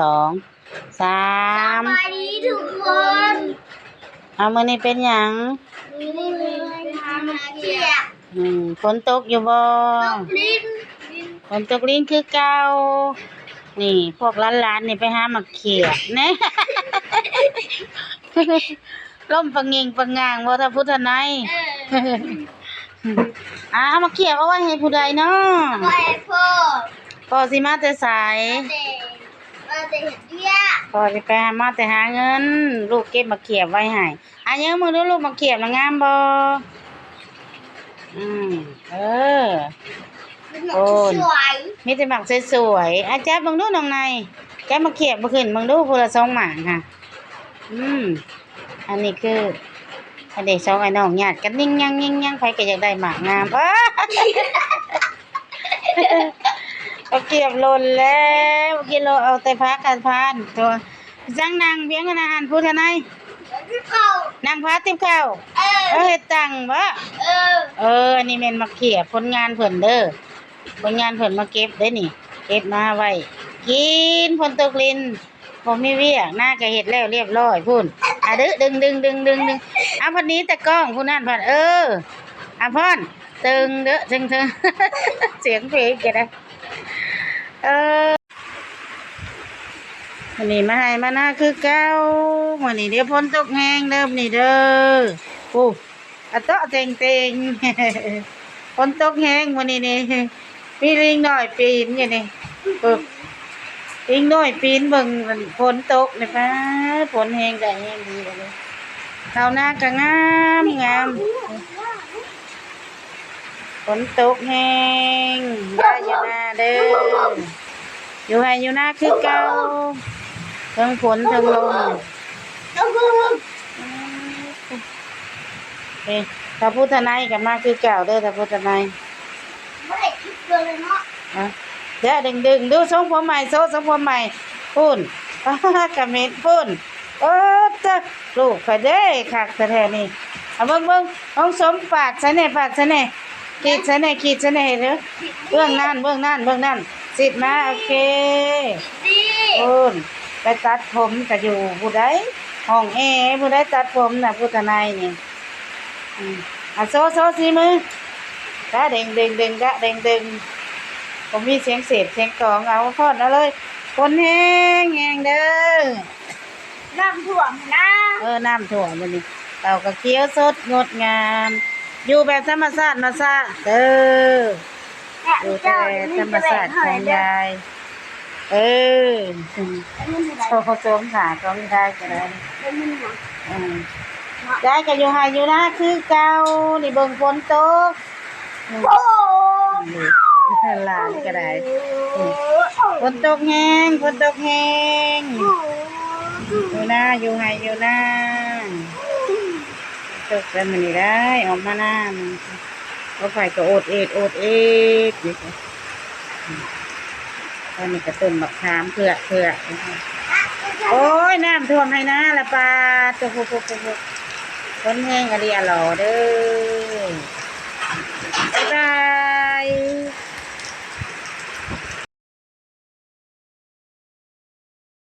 ສອງ ສາມ ສະບາຍດີທຸກຄົນ. ເອົາ ມື້ນີ້ເປັນຫຍັງ? ມື້ນີ້ພາມາຂຽບ. ອືມ ຝົນຕົກຢູ່ບໍ່? ຕົກລິນ. ຝົນຕົກລິນຄືເກົ່າ. ນີ້ ພວກຫຼານໆນີ້ໄປຫາໝາກຂຽບແນ່. ລົ້ມປະເຫງ່ງປະຫງ່າງບໍ່ ທ່ານຜູ້ທະນາຍ? ເອີ ອ່າ ເອົາໝາກຂຽບເອົາໄວ້ໃຫ້ຜູ້ໃດເນາະ? ເອົາໄວ້ໃຫ້ພໍ່. ພໍ່ຊິມາແຕ່ໃສ? ມາແຕ່ ມາແຕ່ເຮັດວຽກ. ພໍ່ຊິໄປຫາ ມາແຕ່ຫາເງິນ. ລູກເກັບໝາກຂຽບໄວ້ໃຫ້. ອ່າ ຍືມເບິ່ງດູລູກ ໝາກຂຽບນະງາມບໍ່? ອືມ ເອີ ມີແຕ່ໝາກ ໂອ້ຍ ສວຍໆ ມີແຕ່ໝາກສວຍໆ. ອ່າ ຈັບເບິ່ງດູນ້ອງນາຍ ຈັບໝາກຂຽບມາຂຶ້ນເບິ່ງດູ ຜູ້ລະສອງໝາກຫັ້ນ. ອືມ ອັນນີ້ຄື ອັນນີ້ສອງອ້າຍນ້ອງຍາດກັນຍິງຍັງຍິງຍັງ ໃຜກໍຢາກໄດ້ໝາກງາມ. ເອີ ເອົາຂຽບຫຼົ່ນແລ້ວ ກິນໂລດ ເອົາແຕ່ຜັກກັນພານຕົວະ. ຈັ່ງນັ່ງພຽງອັນນັ້ນ ຜູ້ທະນາຍ ກິນເຂົ້າ ນັ່ງພາຕິບເຂົ້າ. ເອີ ເອີ ເຮັດຕັງບໍ? ເອີ ເອີ ອັນນີ້ແມ່ນໝາກຂຽບ ຜົນງານເພິ່ນເດີ ຜົນງານເພິ່ນມາເກັບເດ້ນີ້ ເກັບມາໄວ້ກິນ ຝົນຕົກລິນ ບໍ່ມີວຽກ ນາກໍເຮັດແລ້ວລຽບຮ້ອຍພຸ້ນ. ອ່ະ ດຶງ ດຶງ ດຶງ ອ່ະ ພັດໜີແຕ່ກ້ອງຜູ້ນັ້ນພັດ ເອີ ອ່ະ ພ້ອນ ຕຶງເດີ ຕຶງ ຕຶງ ສຽງເພງກໍໄດ້ ເອີ. ມື້ນີ້ມາໄຮ່ມານາຄືເກົ່າ ມື້ນີ້ເດ ຝົນຕົກແຮງເດີ ມື້ນີ້ເດີ ໂອ້ ອະເຕາະເຕັງໆ ຝົນຕົກແຮງມື້ນີ້ນີ້ ມີລິງນ້ອຍປີນຢູ່ນີ້ ໂອ້ ລິງນ້ອຍປີນເບິ່ງຝົນຕົກນີ້ ປ້າ ຝົນແຮງໃດແຮງດີ ເຂົ້ານາກໍງາມໆ. ຝົນຕົກແຮງ ຢ່າຢູ່ນາເດີ ຢູ່ໄຮ່ຢູ່ນາຄືເກົ່າ ເທິງຝົນເທິງລົມ. ເອີ ຖ້າຜູ້ທະນາຍກໍມາຄືເກົ່າເດີ ຖ້າຜູ້ທະນາຍ ບໍ່ໄດ້ຄິດເທື່ອເລີຍເນາະ. ອ່ະ ເດີ ດຶງໆ ດູ ຊົງຜົມໃໝ່ ໂຊຊົງຜົມໃໝ່ ພຸ້ນ ກະເມັດພຸ້ນ. ເອີ ເຕີ ລູກຂ້ອຍເດ້ ຄັກແທ້ໆນີ້. ເອົາເບິ່ງໆ ນ້ອງສົມ ປາດໃສ່ແດ່ ປາດໃສ່ແດ່ ຂີດໃສ່ແດ່ ຂີດໃສ່ແດ່ເດີ. ເບື້ອງນັ້ນ ເບື້ອງນັ້ນ ເບື້ອງນັ້ນ ສິດມາ ໂອເຄ. ພຸ້ນ ໄປຕັດຜົມກະຢູ່ຜູ້ໃດ ຫ້ອງແອ ຜູ້ໃດຕັດຜົມນະ ຜູ້ທະນາຍນີ້. ອືມ ອ່ະ ໂຊ ໂຊສີມື ກະເດັງເດັງ ກະເດັງເດັງ ບໍ່ມີສຽງເສບສຽງກອງ. ເອົາ ຟ້ອນເອົາເລີຍ ຝົນແຮງແຮງເດີ ນ້ຳຖ້ວມນະ. ເອີ ນ້ຳຖ້ວມມື້ນີ້ ເຂົາກໍຂຽວສົດງົດງາມ ຢູ່ແບບທຳມະຊາດມາຊາດເດີ ຢູ່ແຕ່ທຳມະຊາດຂອງຍາຍ. ເອີ ໂຊມໜ້າຂອງຍາຍກໍໄດ້. ອືມ ຍາຍກໍຢູ່ໄຮ່ຢູ່ນາຄືເກົ່າ ນີ້ເບິ່ງຝົນຕົກ. ອືມ ໂອ້ ນີ້ ຫຼານກໍໄດ້. ອືມ ຝົນຕົກແຮງ ຝົນຕົກແຮງ ຢູ່ນາ ຢູ່ໄຮ່ຢູ່ນາ ຕົກແລ້ວມື້ນີ້ໄດ້ອອກມານາ ບໍ່ໄຜກໍໂອດເອດໂອດເອດຢູ່. ອັນນີ້ກໍຕົ້ນບັກຂາມເຜືອກ ເຜືອກ. ໂອ້ຍ ນ້ຳຖ້ວມໄຮ່ນາລະປາດ ໂອ້ໂຫ ໂອ້ໂຫ ໂອ້ໂຫ ຝົນແຮງອະລີອະຫຼໍເດີ. ບາຍບາຍ.